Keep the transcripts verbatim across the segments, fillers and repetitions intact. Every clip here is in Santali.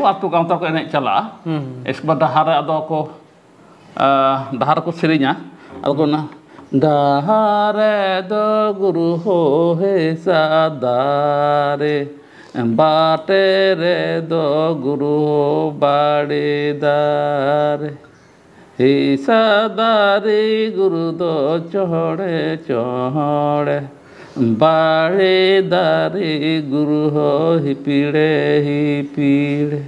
ᱟᱹᱛᱩ ᱜᱟᱶᱛᱟ ᱠᱚ ᱮᱱᱮᱡ ᱪᱟᱞᱟᱜᱼᱟ᱾ ᱦᱩᱸ᱾ ᱮᱥᱵᱟ ᱰᱟᱦᱟᱨ ᱨᱮ ᱟᱫᱚ ᱠᱚ, ᱟ, ᱰᱟᱦᱟᱨ ᱠᱚ ᱥᱮᱨᱮᱧᱟ᱾ ᱟᱫᱚ ᱠᱚ ᱚᱱᱟ, "ᱰᱟᱦᱟᱨ ᱨᱮᱫᱚ ᱜᱩᱨᱩ ᱦᱳ ᱦᱮᱸᱥᱟ ᱫᱟᱨᱮ, ᱵᱟᱴᱮ ᱨᱮᱫᱚ ᱜᱩᱨᱩ ᱦᱳ ᱵᱟᱲᱮ ᱫᱟᱨᱮ, ᱦᱮᱸᱥᱟ ᱫᱟᱨᱮ ᱜᱩᱨᱩ ᱫᱚ ᱪᱚᱦᱚᱲᱮ ᱪᱚᱦᱚᱲᱮ, ᱵᱟᱲᱮ ᱫᱟᱨᱮ ᱜᱩᱨᱩ ᱦᱳ ᱦᱤᱯᱤᱲᱮ ᱦᱤᱯᱤᱲᱮ,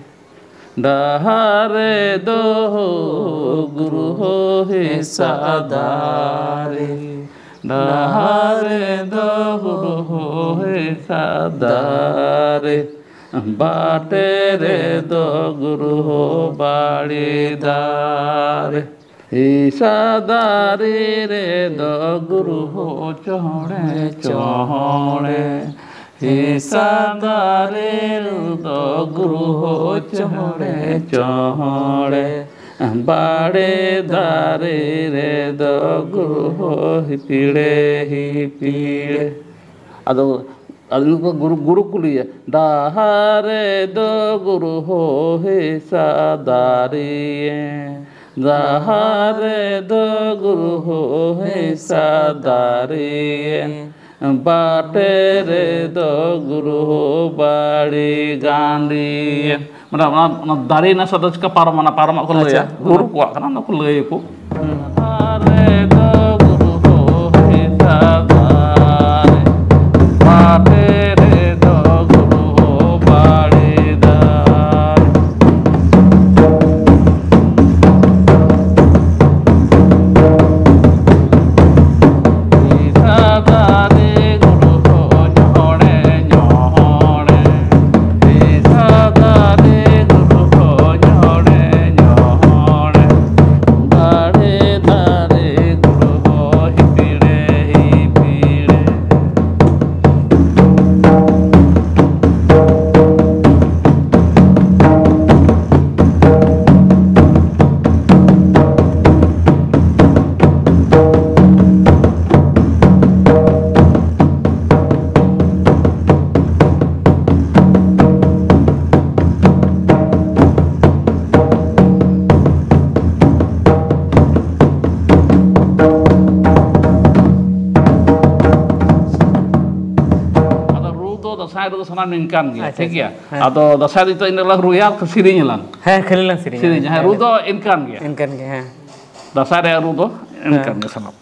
ᱰᱟᱦᱟᱨ ᱨᱮᱫᱚ ᱦᱳ ᱜᱩᱨᱩ ᱦᱳ ᱦᱮᱸᱥᱟ ᱫᱟᱨᱮ, ᱰᱟᱦᱟᱨ ᱨᱮᱫᱚ ᱦᱳ ᱦᱮᱸᱥᱟ ᱫᱟᱨᱮ, ᱵᱟᱴᱮ ᱨᱮᱫᱚ ᱜᱩᱨᱩ ᱦᱳ ᱵᱟᱲᱮ ᱫᱟᱨᱮ, ᱦᱮᱸᱥᱟ ᱫᱟᱨᱮ ᱨᱮᱫᱚ ᱜᱩᱨᱩ ᱦᱳ ᱪᱚᱦᱚᱲᱮ ᱪᱚᱦᱚᱲᱮ, ᱦᱮᱸᱥᱟ ᱫᱟᱨᱮ ᱨᱮᱫᱚ ᱜᱩᱨᱩ ᱦᱳ ᱪᱚᱦᱚᱲᱮ ᱪᱚᱦᱚᱲᱮ, ᱵᱟᱲᱮ ᱫᱟᱨᱮ ᱨᱮᱫᱚ ᱜᱩᱨᱩ ᱦᱳ ᱦᱤᱯᱤᱲᱮ ᱦᱤᱯᱤᱲᱮ᱾" ᱟᱫᱚ, ᱟᱫᱚ ᱱᱩᱠᱩ ᱜᱩᱨᱩ, ᱜᱩᱨᱩ ᱠᱩᱞᱤᱭᱮᱭᱟ, "ᱰᱟᱦᱟᱨ ᱨᱮᱫᱚ ᱜᱩᱨᱩ ᱦᱳ ᱦᱮᱸᱥᱟ ᱫᱟᱨᱮ, ᱰᱟᱦᱟᱨ ᱨᱮᱫᱚ ᱜᱩᱨᱩ ᱦᱳ ᱦᱮᱸᱥᱟ ᱫᱟᱨᱮ, ᱵᱟᱴᱮ ᱨᱮᱫᱚ ᱜᱩᱨᱩ ᱦᱳ ᱵᱟᱲᱮ ᱜᱟᱸᱰᱮ᱾" ᱢᱟᱱᱮ ᱚᱱᱟ, ᱚᱱᱟ ᱫᱟᱨᱮ ᱨᱮᱱᱟᱜ ᱥᱟᱫᱚ ᱪᱤᱠᱟ ᱯᱟᱨᱚᱢ, ᱚᱱᱟ ᱯᱟᱨᱚᱢᱟᱜ ᱠᱚ ᱞᱟᱹᱭᱟ, ᱟᱪᱪᱷᱟ᱾ ᱜᱩᱨᱩ ᱠᱚᱣᱟᱜ ᱠᱟᱱᱟ, ᱚᱱᱟ ᱠᱚ ᱞᱟᱹᱭ ᱟᱠᱚ᱾ ᱦᱩᱸ᱾ ᱫᱟᱨᱮ ᱫᱚ ᱜᱩᱨᱩ ᱦᱳ ᱦᱮᱸᱥᱟ ᱫᱟᱨᱮ, ᱵᱟᱴᱮ ᱨᱮᱫᱚ ᱜᱩᱨᱩ ᱦᱳ ᱵᱟᱲᱮ ᱫᱟᱨᱮ᱾ ᱦᱮᱸᱥᱟ ᱫᱟᱨᱮ ᱜᱩᱨᱩ ᱦᱳ ᱧᱚᱦᱚᱲᱮ ᱧᱚᱦᱚᱲᱮ, ᱦᱮᱸᱥᱟ ᱫᱟᱨᱮ ᱜᱩᱨᱩ ᱦᱳ ᱧᱚᱦᱚᱲᱮ ᱧᱚᱦᱚᱲᱮ, ᱵᱟᱲᱮ ᱫᱟᱨᱮ ᱜᱩᱨᱩ ᱦᱳ ᱨᱩ ᱫᱚ ᱥᱟᱱᱟᱢ ᱱᱤᱝᱠᱟᱱ ᱜᱮᱭᱟ, ᱟᱪᱪᱷᱟ, ᱴᱷᱤᱠ ᱜᱮᱭᱟ᱾ ᱟᱪᱪᱷᱟ, ᱦᱮᱸ᱾ ᱟᱫᱚ ᱫᱟᱸᱥᱟᱭ ᱱᱤᱛᱚᱜ ᱤᱱᱟᱹ ᱞᱟᱝ ᱨᱩᱭᱟ, ᱥᱮᱨᱮᱧ ᱟᱞᱟᱝ᱾ ᱦᱮᱸ, ᱠᱷᱟᱹᱞᱤ ᱞᱟᱝ ᱥᱮᱨᱮᱧᱟ᱾ ᱥᱮᱨᱮᱧ, ᱦᱮᱸ, ᱨᱩ ᱫᱚ ᱤᱱᱠᱟᱱ ᱜᱮᱭᱟ᱾ ᱤᱱᱠᱟᱱ ᱜᱮ, ᱦᱮᱸ᱾ ᱫᱟᱸᱥᱟᱭ ᱨᱮᱭᱟᱜ ᱨᱩ ᱫᱚ ᱤᱱᱠᱟᱱ ᱦᱮᱸ᱾ ᱜᱮ ᱥᱟᱱᱟᱢ᱾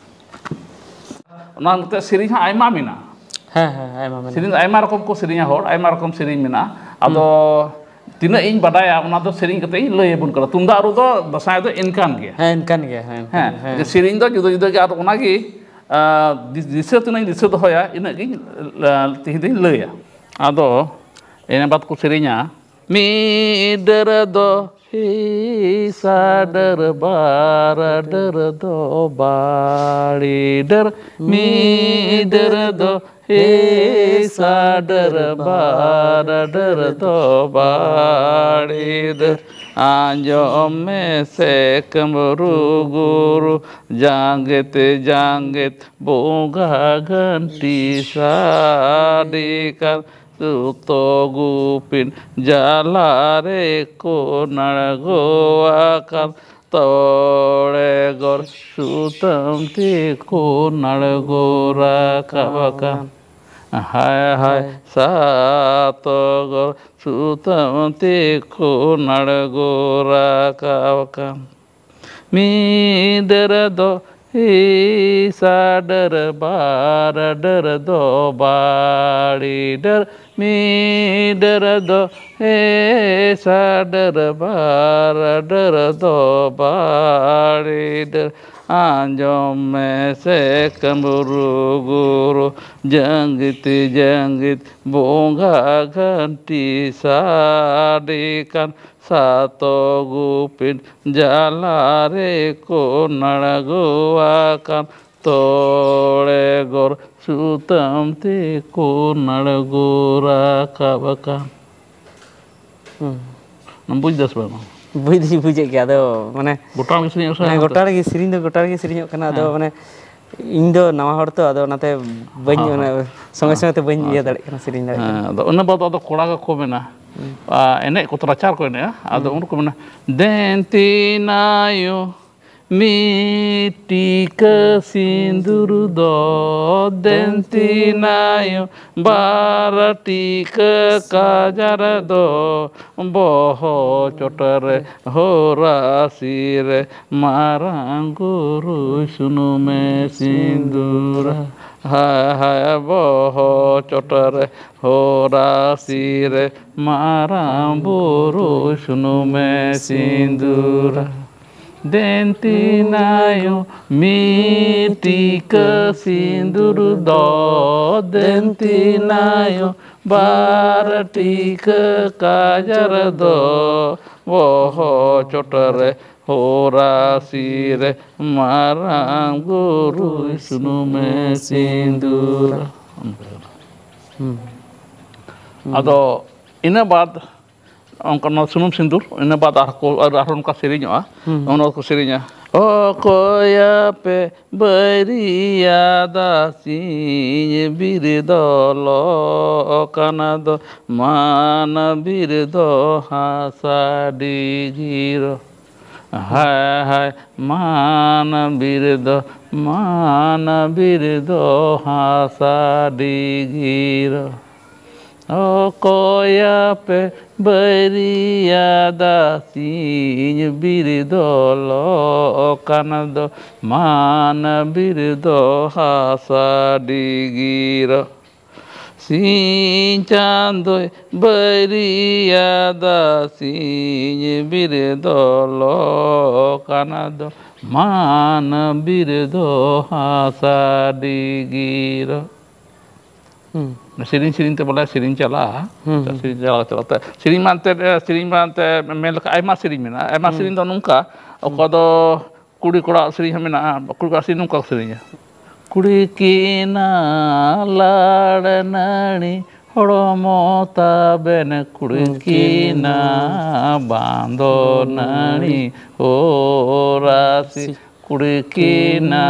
ᱚᱱᱟ ᱱᱚᱛᱮ ᱥᱮᱨᱮᱧ ᱦᱚᱸ ᱟᱭᱢᱟ ᱢᱮᱱᱟᱜᱼᱟ᱾ ᱦᱮᱸ, ᱦᱮᱸ, ᱟᱭᱢᱟ ᱢᱮᱱᱟᱜᱼᱟ᱾ ᱥᱮᱨᱮᱧ ᱫᱚ ᱟᱭᱢᱟ ᱨᱚᱠᱚᱢ ᱠᱚ ᱥᱮᱨᱮᱧᱟ ᱦᱚᱲ, ᱟᱭᱢᱟ ᱨᱚᱠᱚᱢ ᱥᱮᱨᱮᱧ ᱢᱮᱱᱟᱜᱼᱟ᱾ ᱟᱫᱚ ᱦᱩᱸ᱾ ᱛᱤᱱᱟᱹᱜ ᱤᱧ ᱵᱟᱰᱟᱭᱟ, ᱚᱱᱟ ᱫᱚ ᱥᱮᱨᱮᱧ ᱠᱟᱛᱮ ᱤᱧ ᱞᱟᱹᱭ ᱟᱵᱚᱱ ᱠᱟᱱᱟ᱾ ᱛᱩᱢᱫᱟᱜ ᱨᱩ ᱫᱚ ᱫᱟᱸᱥᱟᱭ ᱫᱚ ᱤᱱᱠᱟᱱ ᱜᱮᱭᱟ᱾ ᱦᱮᱸ, ᱤᱱᱠᱟᱱ ᱜᱮᱭᱟ, ᱦᱮᱸ, ᱤᱱᱠᱟᱱ ᱦᱮᱸ, ᱜᱮᱭᱟ, ᱦᱮᱸ᱾ ᱡᱮ ᱥᱮᱨᱮᱧ ᱫᱚ ᱡᱩᱫᱟᱹ ᱡᱩᱫᱟᱹ ᱜᱮ, ᱟᱨ ᱚᱱᱟᱜᱮ, ᱟᱸ, ᱫᱤ-, ᱫᱤᱥᱟᱹ ᱛᱤᱱᱟᱹᱜ ᱤᱧ ᱫᱤᱥᱟᱹ ᱫᱚᱦᱚᱭᱟ, ᱤᱱᱟᱹᱜ ᱜᱤᱧ, ᱟᱸ, ᱛᱮᱦᱮᱧ ᱫᱚᱧ ᱞᱟᱹᱭᱟ᱾ ᱟᱫᱚ ᱤᱱᱟᱹ ᱵᱟᱫᱽ ᱠᱚ ᱥᱮᱨᱮᱧᱟ, ᱢᱤᱫ ᱰᱟᱹᱨ ᱫᱚ ᱦᱤᱥᱟ ᱰᱟᱹᱨ, ᱵᱟᱨ ᱰᱟᱹᱨ ᱫᱚ ᱵᱟᱲᱮ ᱰᱟᱹᱨ, ᱢᱤᱫ ᱰᱟᱹᱨ ᱫᱚ ᱦᱤᱥᱟ ᱰᱟᱹᱨ, ᱵᱟᱨ ᱰᱟᱹᱨ ᱫᱚ ᱵᱟᱲᱮ ᱰᱟᱹᱨ᱾ ᱟᱸᱡᱚᱢ ᱢᱮᱥᱮ ᱠᱟᱹᱢᱨᱩ ᱜᱩᱨᱩ, ᱡᱟᱸᱜᱮᱛ ᱡᱟᱸᱜᱮᱛ ᱵᱚᱸᱜᱟ ᱜᱷᱟᱱᱴᱤ ᱥᱟᱰᱮ ᱠᱟᱱ, ᱥᱩᱛᱚ ᱜᱩᱯᱤᱱ ᱡᱟᱞᱟ ᱨᱮᱠᱚ ᱱᱟᱲᱜᱚ ᱟᱠᱟᱱ, ᱛᱚᱲᱮ ᱜᱚᱨ ᱥᱩᱛᱟᱹᱢ ᱛᱮᱠᱚ ᱱᱟᱲᱜᱚ ᱨᱟᱠᱟᱵ ᱟᱠᱟᱱ᱾ ᱦᱟᱭ ᱦᱟᱭ ᱦᱟᱭ᱾ ᱥᱟᱛᱚ ᱜᱚᱨ ᱥᱩᱛᱟᱹᱢ ᱛᱮᱠᱚ ᱱᱟᱲᱜᱚ ᱨᱟᱠᱟᱵ ᱟᱠᱟᱱ᱾ ᱢᱤᱫ ᱰᱟᱹᱨ ᱫᱚ ᱦᱤᱥᱟ ᱰᱟᱹᱨ, ᱵᱟᱨ ᱰᱟᱹᱨ ᱫᱚ ᱵᱟᱲᱮ ᱰᱟᱹᱨ, ᱢᱤᱫ ᱰᱟᱹᱨ ᱫᱚ ᱦᱤᱥᱟ ᱰᱟᱹᱨ, ᱵᱟᱨ ᱰᱟᱹᱨ ᱫᱚ ᱵᱟᱲᱮ ᱰᱟᱹᱨ᱾ ᱟᱸᱡᱚᱢ ᱢᱮᱥᱮ ᱠᱟᱹᱢᱨᱩ ᱜᱩᱨᱩ, ᱡᱟᱹᱝᱜᱤᱛ ᱡᱟᱹᱝᱜᱤᱛ ᱵᱚᱸᱜᱟ ᱜᱷᱟᱱᱴᱤ ᱥᱟᱰᱮ ᱠᱟᱱ, ᱥᱟᱛᱚ ᱜᱩᱯᱤᱱ ᱡᱟᱞᱟ ᱨᱮᱠᱚ ᱱᱟᱲᱜᱚ ᱟᱠᱟᱱ, ᱛᱚᱲᱮ ᱜᱚᱨ ᱥᱩᱛᱟᱹᱢ ᱛᱮᱠᱚ ᱱᱟᱲᱜᱚ ᱨᱟᱠᱟᱵ ᱟᱠᱟᱱ᱾ ᱦᱩᱸ᱾ ᱚᱱᱟᱢ ᱵᱩᱡᱽ ᱫᱟ ᱥᱮ ᱵᱟᱝ? ᱵᱩᱡᱽ ᱫᱚᱧ ᱵᱩᱡᱮᱫ ᱜᱮᱭᱟ, ᱟᱫᱚ ᱢᱟᱱᱮ ᱜᱚᱴᱟ ᱜᱮ ᱥᱮᱨᱮᱧᱚᱜ ᱥᱮ ᱦᱮᱸ, ᱦᱟᱱᱛᱮ? ᱜᱚᱴᱟ ᱨᱮᱜᱮ ᱥᱮᱨᱮᱧ ᱫᱚ ᱜᱚᱴᱟ ᱨᱮᱜᱮ ᱥᱮᱨᱮᱧᱚᱜ ᱠᱟᱱᱟ, ᱟᱫᱚ ᱦᱮᱸ᱾ ᱢᱟᱱᱮ ᱤᱧ ᱫᱚ ᱱᱟᱣᱟ ᱦᱚᱲ ᱛᱚ, ᱟᱫᱚ ᱚᱱᱟᱛᱮ ᱵᱟᱹᱧ, ᱦᱮᱸ, ᱚᱱᱟ ᱦᱮᱸ᱾ ᱥᱚᱸᱜᱮ ᱦᱮᱸ, ᱥᱚᱸᱜᱮ ᱛᱮ ᱵᱟᱹᱧ ᱦᱮᱸ᱾ ᱤᱭᱟᱹ ᱟᱪᱪᱷᱟ᱾ ᱫᱟᱲᱮᱭᱟᱜ ᱠᱟᱱᱟ, ᱥᱮᱨᱮᱧ ᱫᱟᱲᱮᱭᱟᱜ ᱠᱟᱱᱟ᱾ ᱦᱮᱸ, ᱟᱫᱚ ᱚᱱᱟ ᱵᱟᱫ ᱟᱫᱚ ᱠᱚᱲᱟ ᱜᱮᱠᱚ ᱢᱮᱱᱟ, ᱦᱩᱸ᱾ ᱟ, ᱮᱱᱮᱡ ᱠᱚ ᱨᱟᱪᱟ ᱨᱮᱠᱚ ᱮᱱᱮᱡᱼᱟ, ᱟᱫᱚ ᱦᱩᱸ᱾ ᱩᱱ ᱨᱮᱠᱚ ᱢᱮᱱᱟ, "ᱫᱮᱱ ᱛᱤᱱᱟᱭᱳ, ᱢᱤᱫ ᱴᱤᱠᱟᱹ ᱥᱤᱸᱫᱩᱨ ᱫᱚ ᱫᱮᱱᱛᱤ ᱱᱟᱭᱚ, ᱵᱟᱨ ᱴᱤᱠᱟᱹ ᱠᱟᱡᱟᱨ ᱫᱚ ᱵᱚᱦᱚᱜ ᱪᱚᱴ ᱨᱮ ᱦᱚᱨᱟᱥᱤ ᱨᱮ ᱢᱟᱨᱟᱝ ᱜᱩᱨᱩᱭ ᱥᱩᱱᱩᱢᱮ ᱥᱤᱸᱫᱩᱨᱟ᱾ ᱦᱟᱭ ᱦᱟᱭ ᱵᱚᱦᱚᱜ ᱪᱚᱴ ᱨᱮ ᱦᱚᱨᱟᱥᱤ ᱨᱮ ᱢᱟᱨᱟᱝ ᱵᱩᱨᱩᱭ ᱥᱩᱱᱩᱢᱮ ᱥᱤᱸᱫᱩᱨᱟ᱾ ᱫᱮᱱᱛᱤ ᱱᱟᱭᱚ ᱢᱤᱫ ᱴᱤᱠᱟᱹ ᱥᱤᱸᱫᱩᱨ ᱫᱚ, ᱫᱮᱱᱛᱤ ᱱᱟᱭᱚ ᱵᱟᱨ ᱴᱤᱠᱟᱹ ᱠᱟᱡᱟᱨ ᱫᱚ, ᱵᱚᱦᱚᱜ ᱪᱚᱴ ᱨᱮ ᱦᱚᱨᱟᱥᱤ ᱨᱮ ᱢᱟᱨᱟᱝ ᱜᱩᱨᱩᱭ ᱥᱩᱱᱩᱢᱮ ᱥᱤᱸᱫᱩᱨᱟ᱾ ᱦᱩᱸ᱾ ᱟᱫᱚ ᱤᱱᱟᱹ ᱵᱟᱫ ᱚᱱᱠᱟ ᱱᱚᱣᱟ ᱥᱩᱱᱩᱢ ᱥᱤᱸᱫᱩᱨ, ᱤᱱᱟᱹ ᱵᱟᱫ ᱟᱨᱦᱚᱸ ᱠᱚ, ᱟᱨ-, ᱟᱨᱦᱚᱸ ᱚᱱᱠᱟ ᱥᱮᱨᱮᱧᱚᱜᱼᱟ᱾ ᱦᱩᱸ᱾ ᱚᱱᱟ ᱠᱚ ᱥᱮᱨᱮᱧᱟ, "ᱚᱠᱚᱭᱟᱯᱮ ᱵᱟᱹᱨᱤᱭᱟ ᱫᱟᱥᱤᱧ ᱵᱤᱨ ᱫᱚ ᱞᱚ ᱠᱟᱱᱟ ᱫᱚ, ᱢᱟᱱ ᱵᱤᱨ ᱫᱚ ᱦᱟᱥᱟ ᱰᱤᱜᱤᱨ᱾ ᱦᱟᱭ ᱦᱟᱭ ᱢᱟᱱ ᱵᱤᱨ ᱫᱚ, ᱢᱟᱱ ᱵᱤᱨ ᱫᱚ ᱦᱟᱥᱟ ᱰᱤᱜᱤᱨ᱾ ᱚᱠᱚᱭᱟᱯᱮ ᱵᱟᱹᱨᱤᱭᱟ ᱫᱟᱥᱤᱧ ᱵᱤᱨ ᱫᱚ ᱞᱚ ᱠᱟᱱᱟ ᱫᱚ, ᱢᱟᱱ ᱵᱤᱨ ᱫᱚ ᱦᱟᱥᱟ ᱰᱤᱜᱤᱨ᱾ ᱥᱤᱧ ᱪᱟᱸᱫᱚᱭ ᱵᱟᱹᱨᱤᱭᱟ ᱫᱟᱥᱤᱧ ᱵᱤᱨ ᱫᱚ ᱞᱚ ᱠᱟᱱᱟ ᱫᱚ, ᱢᱟᱱ ᱵᱤᱨ ᱫᱚ ᱦᱟᱥᱟ ᱰᱤᱜᱤᱨ᱾" ᱦᱩᱸ᱾ ᱥᱮᱨᱮᱧ ᱥᱮᱨᱮᱧ ᱛᱮ ᱵᱚᱞᱮ ᱥᱮᱨᱮᱧ ᱪᱟᱞᱟᱜᱼᱟ᱾ ᱦᱩᱸ, ᱦᱩᱸ᱾ ᱥᱮᱨᱮᱧ ᱪᱟᱞᱟᱣ ᱪᱟᱞᱟᱣ ᱛᱮ, ᱥᱮᱨᱮᱧ ᱢᱟ ᱮᱱᱛᱮᱫ, ᱥᱮᱨᱮᱧ ᱢᱟ ᱮᱱᱛᱮᱫ ᱢᱮᱱ ᱞᱮᱠᱷᱟᱱ ᱟᱭᱢᱟ ᱥᱮᱨᱮᱧ ᱢᱮᱱᱟᱜᱼᱟ᱾ ᱟᱭᱢᱟ ᱦᱩᱸ᱾ ᱥᱮᱨᱮᱧ ᱫᱚ ᱱᱚᱝᱠᱟ, ᱦᱩᱸ᱾ ᱚᱠᱟ ᱫᱚ ᱠᱩᱲᱤ ᱠᱚᱲᱟ ᱥᱮᱨᱮᱧ ᱦᱚᱸ ᱢᱮᱱᱟᱜᱼᱟ᱾ ᱠᱩᱲᱤ ᱠᱚᱲᱟ ᱥᱮᱨᱮᱧ ᱱᱚᱝᱠᱟ ᱠᱚ ᱥᱮᱨᱮᱧᱟ, "ᱠᱩᱲᱤ ᱠᱤᱱᱟ ᱞᱟᱲ ᱱᱟᱹᱲᱤ ᱦᱚᱲᱢᱚ ᱛᱟᱵᱮᱱ, ᱠᱩᱲᱤ ᱠᱤᱱᱟ ᱵᱟᱸᱫᱚ ᱱᱟᱹᱲᱤ ᱦᱚᱨᱟᱥᱤ, ᱠᱩᱲᱤ ᱠᱤᱱᱟ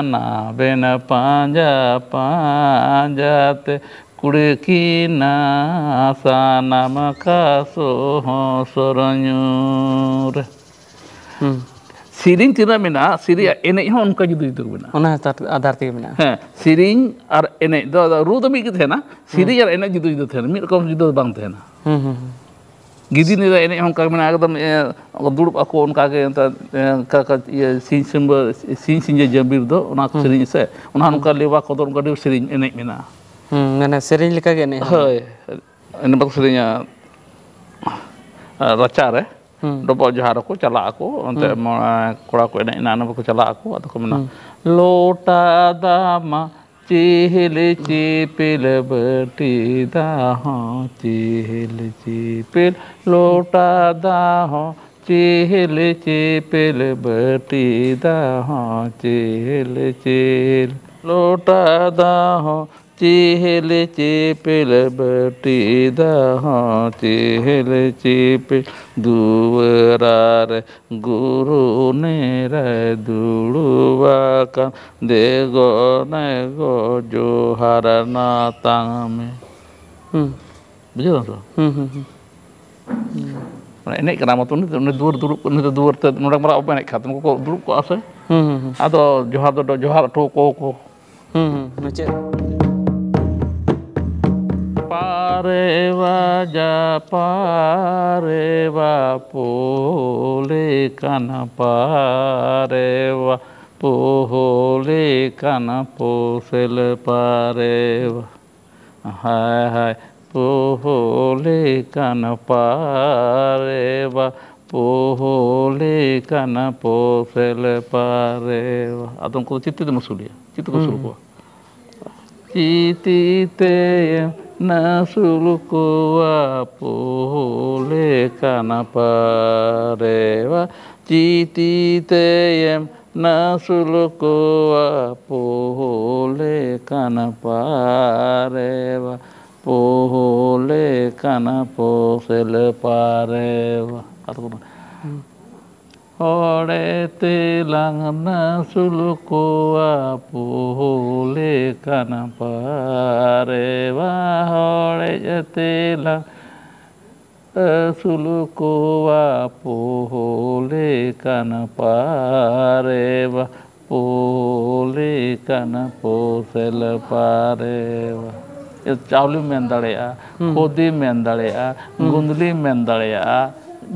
ᱱᱟᱵᱮᱱ ᱯᱟᱸᱡᱟ ᱯᱟᱸᱡᱟ ᱛᱮ, ᱠᱩᱲᱤ ᱠᱤᱱᱟ ᱥᱟᱱᱟᱢ ᱠᱟᱥᱚ ᱦᱚᱸ ᱥᱚᱨᱚᱧᱩᱨ᱾" ᱦᱩᱸ᱾ ᱥᱮᱨᱮᱧ ᱛᱤᱱᱟᱹᱜ ᱢᱮᱱᱟᱜᱼᱟ, ᱥᱮᱨᱮᱧ ᱟᱨ ᱮᱱᱮᱡ ᱦᱚᱸ ᱚᱱᱠᱟ ᱡᱩᱫᱟᱹ ᱡᱩᱫᱟᱹ ᱜᱮ ᱢᱮᱱᱟᱜᱼᱟ᱾ ᱚᱱᱟ ᱟᱫᱷᱟᱨ ᱛᱮᱜᱮ ᱢᱮᱱᱟᱜᱼᱟ᱾ ᱦᱮᱸ, ᱥᱮᱨᱮᱧ ᱟᱨ ᱮᱱᱮᱡ ᱫᱚ, ᱟᱫᱚ ᱨᱩ ᱫᱚ ᱢᱤᱫ ᱜᱮ ᱛᱟᱦᱮᱱᱟ, ᱥᱮᱨᱮᱧ ᱟᱨ ᱮᱱᱮᱡ ᱡᱩᱫᱟᱹ ᱡᱩᱫᱟᱹ ᱛᱟᱦᱮᱱᱟ, ᱢᱤᱫ ᱨᱚᱠᱚᱢ ᱡᱩᱫᱟᱹ ᱫᱚ ᱵᱟᱝ ᱛᱟᱦᱮᱱᱟ᱾ ᱦᱩᱸ, ᱦᱩᱸ, ᱦᱩᱸ᱾ ᱜᱤᱫᱤ ᱱᱤᱨᱟ ᱮᱱᱮᱡ ᱦᱚᱸ ᱚᱱᱠᱟ ᱜᱮ ᱢᱮᱱᱟᱜᱼᱟ, ᱮᱠᱫᱚᱢ, ᱮ, ᱫᱩᱲᱩᱵ ᱟᱠᱚ ᱚᱱᱠᱟ ᱜᱮ, ᱮᱱᱛᱮ, ᱮ, ᱚᱱᱠᱟ, ᱚᱱᱠᱟ, ᱤᱭᱟᱹ, ᱥᱤᱧ ᱥᱤᱸᱜᱟᱹ, ᱥᱤᱧ ᱥᱤᱸᱜᱟᱹ ᱡᱟᱹᱵᱤᱨ ᱫᱚ ᱚᱱᱟ ᱦᱩᱸ᱾ ᱥᱮᱨᱮᱧ ᱥᱮ, ᱚᱱᱟ ᱦᱩᱸ᱾ ᱱᱚᱝᱠᱟ ᱞᱮᱣᱟ ᱠᱚᱫᱚ ᱚᱱᱠᱟ ᱰᱷᱮᱨ ᱥᱮᱨᱮᱧ ᱮᱱᱮᱡ ᱢᱮᱱᱟᱜᱼᱟ᱾ ᱦᱩᱸ, ᱢᱟᱱᱮ ᱥᱮᱨᱮᱧ ᱞᱮᱠᱟ ᱜᱮ ᱮᱱᱮᱡ ᱦᱚᱸ᱾ ᱦᱳᱭ, ᱮᱱᱮᱡ ᱵᱟᱠᱚ ᱥᱮᱨᱮᱧᱟ᱾ ᱨᱟᱪᱟ ᱨᱮ ᱦᱩᱸ᱾ ᱰᱚᱵᱚᱜ ᱡᱚᱦᱟᱨ ᱟᱠᱚ ᱪᱟᱞᱟᱜ ᱟᱠᱚ, ᱚᱱᱛᱮ ᱦᱩᱸ᱾ ᱢᱚ-, ᱠᱚᱲᱟ ᱠᱚ ᱮᱱᱮᱡ ᱮᱱᱟ, ᱚᱱᱟ ᱵᱟᱠᱚ ᱪᱟᱞᱟᱜ ᱟᱠᱚ, ᱟᱫᱚ ᱠᱚ ᱢᱮᱱᱟ, ᱦᱩᱸ᱾ "ᱞᱚᱴᱟ ᱫᱟᱜ ᱢᱟ ᱪᱤᱦᱤᱞ ᱪᱤᱯᱤᱞ, ᱵᱟᱹᱴᱤ ᱫᱟᱜ ᱦᱚᱸ ᱪᱤᱦᱤᱞ ᱪᱤᱯᱤᱞ, ᱞᱚᱴᱟ ᱫᱟᱜ ᱦᱚᱸ ᱪᱤᱦᱤᱞ ᱪᱤᱯᱤᱞ, ᱵᱟᱹᱴᱤ ᱫᱟᱜ ᱦᱚᱸ ᱪᱤᱦᱤᱞ ᱪᱤᱦᱤᱞ, ᱞᱚᱴᱟ ᱫᱟᱜ ᱦᱚᱸ ᱪᱤᱦᱤᱞ ᱪᱤᱯᱤᱞ, ᱵᱟᱹᱴᱤ ᱫᱟᱜ ᱦᱚᱸ ᱪᱤᱦᱤᱞ ᱪᱤᱯᱤᱞ, ᱫᱩᱣᱟᱹᱨᱟ ᱨᱮ ᱜᱩᱨᱩ ᱱᱤᱨᱟᱭ ᱫᱩᱲᱩᱵ ᱟᱠᱟᱱ, ᱫᱮᱜᱚ ᱱᱮᱜᱚ ᱡᱚᱦᱟᱨ ᱱᱟᱛᱟᱝ ᱢᱮ᱾" ᱦᱩᱸ᱾ ᱵᱩᱡᱷᱟᱹᱣ ᱫᱟᱢ ᱥᱮ ᱵᱟᱝ? ᱦᱩᱸ, ᱦᱩᱸ, ᱦᱩᱸ᱾ ᱢᱟᱱᱮ ᱮᱱᱮᱡ ᱠᱟᱱᱟ ᱢᱟᱛᱚ, ᱩᱱᱤ ᱫᱚ, ᱩᱱᱤ ᱫᱩᱣᱟᱹᱨ ᱫᱩᱲᱩᱵ, ᱩᱱᱤ ᱫᱚ ᱫᱩᱣᱟᱹᱨ ᱛᱮ ᱱᱚᱰᱮ ᱢᱟᱨᱟᱜ ᱵᱟᱵᱚ ᱮᱱᱮᱡ ᱠᱷᱟᱱ, ᱱᱩᱠᱩ ᱠᱚ ᱫᱩᱲᱩᱵ ᱠᱚᱜᱼᱟ ᱥᱮ? ᱦᱩᱸ, ᱦᱩᱸ, ᱦᱩᱸ᱾ ᱟᱫᱚ ᱡᱚᱦᱟᱨ ᱫᱚ ᱡᱚᱦᱟᱨ ᱦᱚᱴᱚ ᱟᱠᱚᱣᱟ ᱠᱚ᱾ ᱦᱩᱸ, ᱦᱩᱸ, ᱢᱩᱪᱟᱹᱫ᱾ ᱯᱟᱨᱮᱣᱟ ᱡᱟ ᱯᱟᱨᱮᱣᱟ ᱯᱳᱞᱮ ᱠᱟᱱᱟ ᱯᱟᱨᱮᱣᱟ, ᱯᱳᱦᱳᱞᱮ ᱠᱟᱱᱟ ᱯᱳᱥᱮᱞ ᱯᱟᱨᱮᱣᱟ᱾ ᱦᱟᱭ ᱦᱟᱭ ᱯᱳᱦᱳᱞᱮ ᱠᱟᱱᱟ ᱯᱟᱨᱮᱣᱟ, ᱯᱳᱦᱳᱞᱮ ᱠᱟᱱᱟ ᱯᱳᱥᱮᱞ ᱯᱟᱨᱮᱣᱟ᱾ ᱟᱫᱚ ᱩᱱᱠᱩ ᱫᱚ ᱪᱤᱛᱤ ᱫᱚ ᱢᱩᱥᱩᱞᱤᱭᱟ, ᱪᱤᱛᱤ ᱠᱚ ᱦᱩᱸ, ᱥᱩᱨ ᱦᱩᱸ᱾ ᱠᱚᱣᱟ᱾ ᱪᱤᱛᱤ ᱛᱮᱭᱮᱢ ᱱᱟᱹᱥᱩᱞ ᱠᱚᱣᱟ, ᱯᱳᱦᱳᱞᱮ ᱠᱟᱱᱟ ᱯᱟᱨᱮᱣᱟ᱾ ᱪᱤᱛᱤ ᱛᱮᱭᱮᱢ ᱱᱟᱹᱥᱩᱞ ᱠᱚᱣᱟ, ᱯᱳᱦᱳᱞᱮ ᱠᱟᱱᱟ ᱯᱟᱨᱮᱣᱟ, ᱯᱳᱦᱳᱞᱮ ᱠᱟᱱᱟ ᱯᱳᱥᱮᱞ ᱯᱟᱨᱮᱣᱟ᱾ ᱟᱨ ᱠᱚ ᱦᱩᱸ᱾ ᱦᱚᱲᱮ ᱛᱮᱞᱟᱝ ᱱᱟᱹᱥᱩᱞ ᱠᱚᱣᱟ, ᱯᱳᱦᱳᱞᱮ ᱠᱟᱱᱟ ᱯᱟᱨᱮᱣᱟ, ᱦᱚᱲᱮ ᱛᱮᱞᱟᱝ ᱟᱹᱥᱩᱞ ᱠᱚᱣᱟ ᱯᱳᱦᱳᱞᱮ ᱠᱟᱱ ᱯᱟᱨᱮᱣᱟ, ᱯᱳᱦᱳᱞᱮ ᱠᱟᱱ ᱯᱳᱥᱮᱞ ᱯᱟᱨᱮᱣᱟ᱾ ᱪᱟᱣᱞᱮᱢ ᱢᱮᱱ ᱫᱟᱲᱮᱭᱟᱜᱼᱟ, ᱦᱩᱸ᱾ ᱠᱷᱚᱫᱮᱢ ᱢᱮᱱ ᱫᱟᱲᱮᱭᱟᱜᱼᱟ, ᱦᱩᱸ᱾ ᱜᱩᱸᱫᱽᱞᱤᱢ ᱢᱮᱱ ᱫᱟᱲᱮᱭᱟᱜᱼᱟ,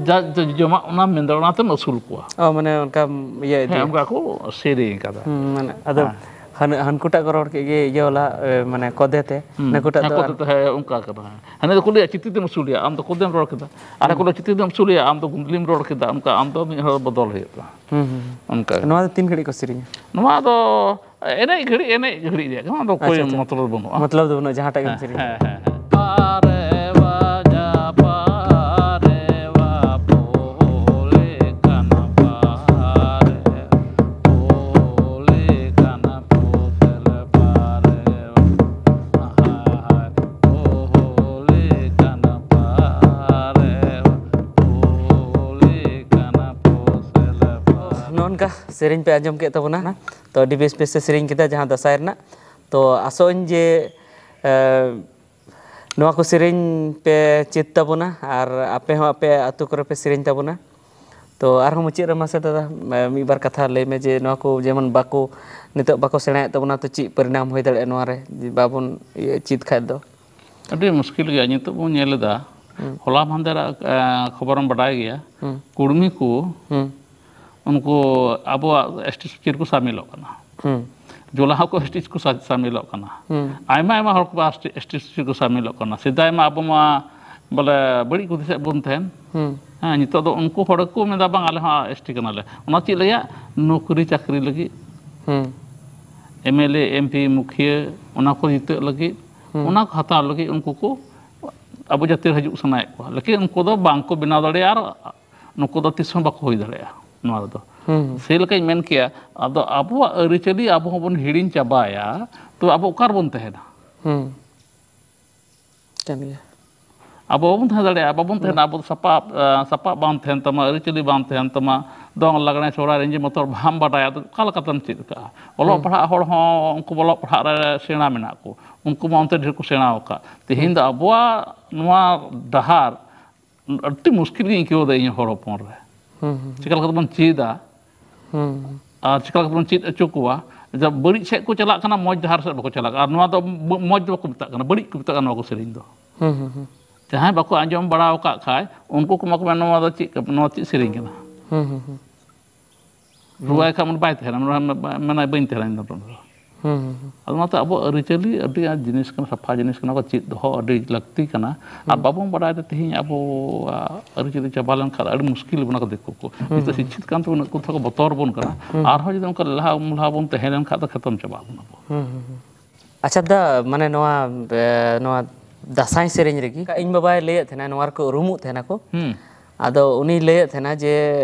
ᱡᱟ ᱡᱟ ᱡᱚᱢᱟᱜ ᱚᱱᱟᱢ ᱢᱮᱱ ᱫᱟᱲᱮᱭᱟᱜᱼᱟ, ᱚᱱᱟᱛᱮᱢ ᱟᱹᱥᱩᱞ ᱠᱚᱣᱟ᱾ ᱚ, ᱢᱟᱱᱮ ᱚᱱᱠᱟ ᱤᱭᱟᱹ ᱤᱫᱤ᱾ ᱦᱮᱸ, ᱚᱱᱠᱟ ᱠᱚ ᱥᱮᱨᱮᱧ ᱠᱟᱫᱟ᱾ ᱦᱩᱸ, ᱢᱟᱱᱮ ᱟᱫᱚ ᱦᱮᱸ᱾ ᱦᱟᱱ-, ᱦᱟᱱᱠᱩᱴᱟᱜ ᱠᱚ ᱨᱚᱲ ᱠᱮᱫ ᱜᱮ ᱤᱭᱟᱹ ᱣᱟᱞᱟ, ᱮ, ᱢᱟᱱᱮ ᱠᱚᱫᱮ ᱛᱮ, ᱦᱩᱸ᱾ ᱱᱟᱹᱠᱩᱴᱟᱜ ᱦᱮᱸ, ᱫᱚ ᱠᱚᱫᱮ ᱟᱨ ᱛᱮ, ᱦᱮᱸ, ᱚᱱᱠᱟ ᱠᱟᱫᱟ, ᱦᱮᱸ᱾ ᱦᱟᱱᱮ ᱫᱚᱠᱚ ᱞᱟᱹᱭᱟ, "ᱪᱤᱛᱤ ᱛᱮᱢ ᱟᱹᱥᱩᱞᱮᱭᱟ, ᱟᱢ ᱫᱚ ᱠᱚᱫᱮᱢ ᱨᱚᱲ ᱠᱮᱫᱟ?" ᱟᱨ ᱦᱩᱸ᱾ ᱠᱚ ᱞᱟᱹᱭᱟ, "ᱪᱤᱛᱤ ᱛᱮᱢ ᱟᱹᱥᱩᱞᱮᱭᱟ, ᱟᱢ ᱫᱚ ᱜᱩᱸᱫᱽᱞᱤᱢ ᱨᱚᱲ ᱠᱮᱫᱟ?" ᱚᱱᱠᱟ ᱟᱢ ᱫᱚ ᱢᱤᱫ ᱦᱚᱲ ᱵᱚᱫᱚᱞ ᱦᱩᱭᱩᱜ ᱛᱟᱢᱟ᱾ ᱦᱩᱸ, ᱦᱩᱸ, ᱦᱩᱸ᱾ ᱚᱱᱠᱟ᱾ ᱱᱚᱣᱟ ᱫᱚ ᱛᱤᱱ ᱜᱷᱟᱹᱲᱤᱡ ᱠᱚ ᱥᱮᱨᱮᱧᱟ? ᱱᱚᱣᱟ ᱫᱚ ᱮᱱᱮᱡ ᱜᱷᱟᱹᱲᱤᱡ, ᱮᱱᱮᱡ ᱜᱷᱟᱹᱲᱤᱡ ᱨᱮᱭᱟᱜ ᱠᱟᱱᱟ, ᱟᱫᱚ ᱚᱠᱚᱭ ᱟᱪᱪᱷᱟ, ᱟᱪᱪᱷᱟ᱾ ᱢᱚᱛᱞᱚᱵ ᱵᱟᱹᱱᱩᱜᱼᱟ᱾ ᱢᱚᱛᱞᱚᱵ ᱫᱚ ᱵᱟᱹᱱᱩᱜᱼᱟ, ᱡᱟᱦᱟᱸᱴᱟᱜ ᱜᱮᱢ ᱦᱮᱸ, ᱥᱮᱨᱮᱧᱟ᱾ ᱦᱮᱸ, ᱦᱮᱸ, ᱦᱮᱸ᱾ ᱯᱟᱨᱮᱣᱟ ᱡᱟ ᱯᱟᱨᱮᱣᱟ ᱯᱳᱦᱳᱞᱮ ᱠᱟᱱᱟ ᱯᱟᱨᱮ, ᱯᱳᱦᱳᱞᱮ ᱠᱟᱱᱟ ᱯᱳᱥᱮᱞ ᱯᱟᱨᱮᱣᱟ᱾ ᱦᱟᱭ, ᱦᱟᱭ, ᱯᱳᱦᱳᱞᱮ ᱠᱟᱱᱟ ᱯᱟᱨᱮᱣᱟ, ᱯᱳᱦᱳᱞᱮ ᱠᱟᱱᱟ ᱯᱳᱥᱮᱞ ᱯᱟᱨᱮᱣᱟ᱾ ᱱᱚᱜᱼᱚ ᱱᱚᱝᱠᱟ ᱥᱮᱨᱮᱧ ᱯᱮ ᱟᱸᱡᱚᱢ ᱠᱮᱫ ᱛᱟᱵᱚᱱᱟ᱾ ᱛᱚ, ᱟᱹᱰᱤ ᱵᱮᱥ ᱵᱮᱥ ᱥᱮ ᱥᱮᱨᱮᱧ ᱠᱮᱫᱟ ᱡᱟᱦᱟᱸ ᱫᱟᱸᱥᱟᱭ ᱨᱮᱱᱟᱜ᱾ ᱛᱚ, ᱟᱥᱚᱜ ᱟᱹᱧ ᱡᱮ, ᱮ, ᱱᱚᱣᱟ ᱠᱚ ᱥᱮᱨᱮᱧ ᱯᱮ ᱪᱮᱫ ᱛᱟᱵᱚᱱᱟ ᱟᱨ ᱟᱯᱮ ᱦᱚᱸ ᱟᱯᱮ ᱟᱹᱛᱩ ᱠᱚᱨᱮ ᱯᱮ ᱥᱮᱨᱮᱧ ᱛᱟᱵᱚᱱᱟ᱾ ᱛᱚ, ᱟᱨᱦᱚᱸ ᱢᱩᱪᱟᱹᱫ ᱨᱮ ᱢᱟᱥᱮ ᱫᱟᱫᱟ, ᱮ, ᱢᱤᱫ ᱵᱟᱨ ᱠᱟᱛᱷᱟ ᱞᱟᱹᱭ ᱢᱮ ᱡᱮ ᱱᱚᱣᱟ ᱠᱚ ᱡᱮᱢᱚᱱ ᱵᱟᱠᱚ, ᱱᱤᱛᱚᱜ ᱵᱟᱠᱚ ᱥᱮᱬᱟᱭᱮᱫ ᱛᱟᱵᱚᱱᱟ, ᱛᱚ ᱪᱮᱫ ᱯᱚᱨᱤᱱᱟᱢ ᱦᱩᱭ ᱫᱟᱲᱮᱭᱟᱜᱼᱟ ᱱᱚᱣᱟ ᱨᱮ, ᱡᱮ ᱵᱟᱵᱚᱱ ᱤᱭᱟᱹ ᱪᱮᱫ ᱠᱷᱟᱡ ᱫᱚ? ᱟᱹᱰᱤ ᱢᱩᱥᱠᱤᱞ ᱜᱮᱭᱟ᱾ ᱱᱤᱛᱚᱜ ᱵᱚᱱ ᱧᱮᱞ ᱮᱫᱟ, ᱦᱩᱸ᱾ ᱦᱚᱞᱟ ᱢᱟᱦᱫᱮᱨᱟᱜ, ᱮ, ᱠᱷᱚᱵᱚᱨᱮᱢ ᱵᱟᱰᱟᱭ ᱜᱮᱭᱟ, ᱦᱩᱸ᱾ ᱠᱩᱲᱢᱤ ᱠᱚ ᱦᱩᱸ᱾ ᱩᱱᱠᱩ ᱟᱵᱚᱣᱟᱜ ᱮᱥ ᱴᱤ ᱥᱩᱪᱤ ᱨᱮᱠᱚ ᱥᱟᱢᱤᱞᱚᱜ ᱠᱟᱱᱟ᱾ ᱦᱩᱸ᱾ ᱡᱚᱞᱟ ᱦᱚᱸᱠᱚ ᱮᱥ ᱴᱤ ᱠᱚ ᱥᱟ-, ᱥᱟᱢᱤᱞᱚᱜ ᱠᱟᱱᱟ᱾ ᱦᱩᱸ᱾ ᱟᱭᱢᱟ, ᱟᱭᱢᱟ ᱦᱚᱲ ᱠᱚ ᱮᱥ ᱴᱤ, ᱮᱥ ᱴᱤ ᱥᱩᱪᱤ ᱠᱚ ᱥᱟᱢᱤᱞᱚᱜ ᱠᱟᱱᱟ᱾ ᱥᱮᱫᱟᱭ ᱢᱟ ᱟᱵᱚ ᱢᱟ ᱵᱚᱞᱮ ᱵᱟᱹᱲᱤᱡ ᱠᱚ ᱫᱤᱥᱟᱹᱭᱮᱫ ᱵᱚᱱ ᱛᱟᱦᱮᱸᱱ᱾ ᱦᱩᱸ᱾ ᱦᱮᱸ, ᱱᱤᱛᱚᱜ ᱫᱚ ᱩᱱᱠᱩ ᱦᱚᱲ ᱜᱮᱠᱚ ᱢᱮᱱᱫᱟ, "ᱵᱟᱝ, ᱟᱞᱮ ᱦᱚᱸ ᱮᱥ ᱴᱤ ᱠᱟᱱᱟᱞᱮ᱾" ᱚᱱᱟ ᱪᱮᱫ ᱞᱟᱹᱜᱤᱫ? ᱱᱚᱠᱨᱤ ᱪᱟᱹᱠᱨᱤ ᱞᱟᱹᱜᱤᱫ᱾ ᱦᱩᱸ᱾ M L A, M P, ᱢᱩᱠᱷᱤᱭᱟᱹ, ᱚᱱᱟ ᱠᱚ ᱡᱤᱛᱟᱹᱜ ᱞᱟᱹᱜᱤᱫ, ᱦᱩᱸ᱾ ᱚᱱᱟ ᱠᱚ ᱦᱟᱛᱟᱣ ᱞᱟᱹᱜᱤᱫ ᱩᱱᱠᱩ ᱠᱚ ᱟᱵᱚ ᱡᱟᱹᱛᱤ ᱨᱮ ᱦᱤᱡᱩᱜ ᱥᱟᱱᱟᱭᱮᱫ ᱠᱚᱣᱟ, ᱞᱮᱠᱤᱱ ᱩᱱᱠᱩ ᱫᱚ ᱵᱟᱝ ᱠᱚ ᱵᱮᱱᱟᱣ ᱫᱟᱲᱮᱭᱟᱜᱼᱟ ᱟᱨ ᱱᱩᱠᱩ ᱫᱚ ᱛᱤᱥ ᱦᱚᱸ ᱵᱟᱠᱚ ᱦᱩᱭ ᱫᱟᱲᱮᱭᱟᱜᱼᱟ ᱱᱚᱣᱟ ᱨᱮᱫᱚ᱾ ᱦᱩᱸ, ᱦᱩᱸ᱾ ᱥᱮ ᱞᱮᱠᱟᱧ ᱢᱮᱱ ᱠᱮᱭᱟ, ᱟᱫᱚ ᱟᱵᱚᱣᱟᱜ ᱟᱹᱨᱤᱪᱟᱹᱞᱤ ᱟᱵᱚ ᱦᱚᱸᱵᱚᱱ ᱦᱤᱲᱤᱧ ᱪᱟᱵᱟᱭᱟ, ᱛᱚ ᱟᱵᱚ ᱚᱠᱟ ᱨᱮᱵᱚᱱ ᱛᱟᱦᱮᱱᱟ? ᱦᱩᱸ᱾ ᱠᱟᱱ ᱜᱮᱭᱟ᱾ ᱟᱵᱚ ᱵᱟᱵᱚᱱ ᱛᱟᱦᱮᱸ ᱫᱟᱲᱮᱭᱟᱜᱼᱟ, ᱵᱟᱵᱚᱱ ᱦᱩᱸ᱾ ᱛᱟᱦᱮᱱᱟ, ᱟᱵᱚ ᱫᱚ ᱥᱟᱯᱟᱵ, ᱮ, ᱥᱟᱯᱟᱵ ᱵᱟᱝ ᱛᱟᱦᱮᱱ ᱛᱟᱢᱟ, ᱟᱹᱨᱤᱪᱟᱹᱞᱤ ᱵᱟᱝ ᱛᱟᱦᱮᱱ ᱛᱟᱢᱟ, ᱫᱚᱝ, ᱞᱟᱜᱽᱬᱮ, ᱥᱚᱦᱨᱟᱭ, ᱨᱤᱸᱡᱤ ᱢᱚᱛᱚᱨ ᱵᱟᱢ ᱵᱟᱰᱟᱭᱟ, ᱟᱫᱚ ᱚᱠᱟ ᱞᱮᱠᱟᱛᱮᱢ ᱪᱮᱫ ᱠᱟᱜᱼᱟ? ᱚᱞᱚᱜ ᱦᱩᱸ᱾ ᱯᱟᱲᱦᱟᱜ ᱦᱚᱲ ᱦᱚᱸ ᱩᱱᱠᱩ ᱚᱞᱚᱜ ᱯᱟᱲᱦᱟᱜ ᱨᱮ ᱥᱮᱬᱟ ᱢᱮᱱᱟᱜ ᱠᱚ, ᱩᱱᱠᱩ ᱢᱟ ᱚᱱᱛᱮ ᱰᱷᱮᱨ ᱠᱚ ᱥᱮᱬᱟ ᱟᱠᱟᱫ᱾ ᱛᱮᱦᱮᱧ ᱦᱩᱸ᱾ ᱫᱚ ᱟᱵᱚᱣᱟᱜ ᱱᱚᱣᱟ ᱰᱟᱦᱟᱨ ᱟᱹᱰᱤ ᱢᱩᱥᱠᱤᱞ ᱜᱤᱧ ᱟᱹᱭᱠᱟᱹᱣ ᱮᱫᱟ ᱤᱧ ᱦᱚᱲ ᱦᱚᱯᱚᱱ ᱨᱮ᱾ ᱦᱩᱸ, ᱦᱩᱸ, ᱪᱮᱠᱟ ᱞᱮᱠᱟ ᱛᱮᱵᱚᱱ ᱪᱮᱫᱟ? ᱦᱩᱸ, ᱟᱨ ᱪᱮᱠᱟ ᱞᱮᱠᱟ ᱛᱮᱵᱚᱱ ᱪᱮᱫ ᱦᱚᱪᱚ ᱠᱚᱣᱟ? ᱡᱟ ᱵᱟᱹᱲᱤᱡ ᱥᱮᱫ ᱠᱚ ᱪᱟᱞᱟᱜ ᱠᱟᱱᱟ, ᱢᱚᱡᱽ ᱰᱟᱦᱟᱨ ᱥᱮᱫ ᱵᱟᱠᱚ ᱪᱟᱞᱟᱜ ᱠᱟᱱᱟ᱾ ᱟᱨ ᱱᱚᱣᱟ ᱫᱚ ᱵᱟᱹ- ᱢᱚᱡᱽ ᱫᱚ ᱵᱟᱠᱚ ᱢᱮᱛᱟᱜ ᱠᱟᱱᱟ, ᱵᱟᱹᱲᱤᱡ ᱠᱚ ᱢᱮᱛᱟᱜ ᱠᱟᱱᱟ ᱱᱚᱣᱟ ᱠᱚ ᱥᱮᱨᱮᱧ ᱫᱚ᱾ ᱦᱩᱸ, ᱦᱩᱸ, ᱦᱩᱸ, ᱡᱟᱦᱟᱸᱭ ᱵᱟᱠᱚ ᱟᱸᱡᱚᱢ ᱵᱟᱲᱟ ᱟᱠᱟᱫ ᱠᱷᱟᱡ, ᱩᱱᱠᱩ ᱠᱚ ᱢᱟᱠᱚ ᱢᱮᱱᱟ, "ᱱᱚᱣᱟ ᱫᱚ ᱪᱮᱫ ᱠᱟ-, ᱱᱚᱣᱟ ᱪᱮᱫ ᱥᱮᱨᱮᱧ ᱠᱟᱱᱟ?" ᱦᱩᱸ, ᱦᱩᱸ, ᱦᱩᱸ᱾ ᱨᱩᱣᱟᱹᱭ ᱠᱷᱟᱱ ᱢᱟᱱᱮ ᱵᱟᱭ ᱛᱟᱦᱮᱱᱟ, ᱢᱮᱱᱟ, "ᱢᱮᱱᱟᱭ ᱵᱟᱹᱧ ᱛᱟᱦᱮᱱᱟ ᱤᱧ ᱫᱚ ᱱᱚᱰᱮ ᱫᱚ᱾" ᱦᱩᱸ, ᱦᱩᱸ, ᱦᱩᱸ᱾ ᱟᱫᱚ ᱚᱱᱟᱛᱮ ᱟᱵᱚᱣᱟᱜ ᱟᱹᱨᱤᱪᱟᱹᱞᱤ ᱟᱹᱰᱤ ᱟᱸᱴ ᱡᱤᱱᱤᱥ ᱠᱟᱱᱟ, ᱥᱟᱯᱷᱟ ᱡᱤᱱᱤᱥ ᱠᱟᱱᱟ, ᱠᱚ ᱪᱮᱫ ᱫᱚᱦᱚ ᱟᱹᱰᱤ ᱞᱟᱹᱠᱛᱤ ᱠᱟᱱᱟ᱾ ᱟᱨ ᱦᱩᱸ᱾ ᱵᱟᱵᱚᱱ ᱵᱟᱲᱟᱭ ᱛᱮ ᱛᱮᱦᱮᱧ ᱟᱵᱚᱣᱟᱜ ᱟᱹᱨᱤᱪᱟᱹᱞᱤ ᱪᱟᱵᱟ ᱞᱮᱱᱠᱷᱟᱱ ᱟᱹᱰᱤ ᱢᱩᱥᱠᱤᱞ ᱵᱚᱱᱟ ᱠᱚ ᱫᱤᱠᱩ ᱠᱚ᱾ ᱦᱩᱸ, ᱱᱤᱛᱚᱜ ᱦᱩᱸ, ᱥᱤᱠᱠᱷᱤᱛ ᱠᱟᱱ ᱛᱮᱵᱚᱱ ᱩᱱᱠᱩ ᱛᱮᱠᱚ ᱵᱚᱛᱚᱨ ᱵᱚᱱ ᱠᱟᱱᱟ᱾ ᱦᱩᱸ᱾ ᱟᱨᱦᱚᱸ ᱡᱩᱫᱤ ᱚᱱᱠᱟ ᱞᱟᱦᱟ ᱩᱢᱞᱟᱦᱟ ᱵᱚᱱ ᱛᱟᱦᱮᱸ ᱞᱮᱱᱠᱷᱟᱱ ᱫᱚ ᱠᱷᱟᱛᱚᱢ ᱪᱟᱵᱟᱜ ᱟᱵᱚᱱ ᱟᱵᱚ᱾ ᱦᱩᱸ, ᱦᱩᱸ, ᱦᱩᱸ᱾ ᱟᱪᱪᱷᱟ ᱫᱟ, ᱢᱟᱱᱮ ᱱᱚᱣᱟ, ᱮ, ᱱᱚᱣᱟ ᱫᱟᱸᱥᱟᱭ ᱥᱮᱨᱮᱧ ᱨᱮᱜᱮ ᱤᱧ ᱵᱟᱵᱟᱭ ᱞᱟᱹᱭᱮᱫ ᱛᱟᱦᱮᱱᱟ, ᱱᱚᱣᱟ ᱨᱮᱠᱚ ᱩᱨᱩᱢᱚᱜ ᱛᱟᱦᱮᱱᱟ ᱠᱚ᱾ ᱦᱩᱸ᱾ ᱟᱫᱚ ᱩᱱᱤ ᱞᱟᱹᱭᱮᱫ ᱛᱟᱦᱮᱱᱟ ᱡᱮ,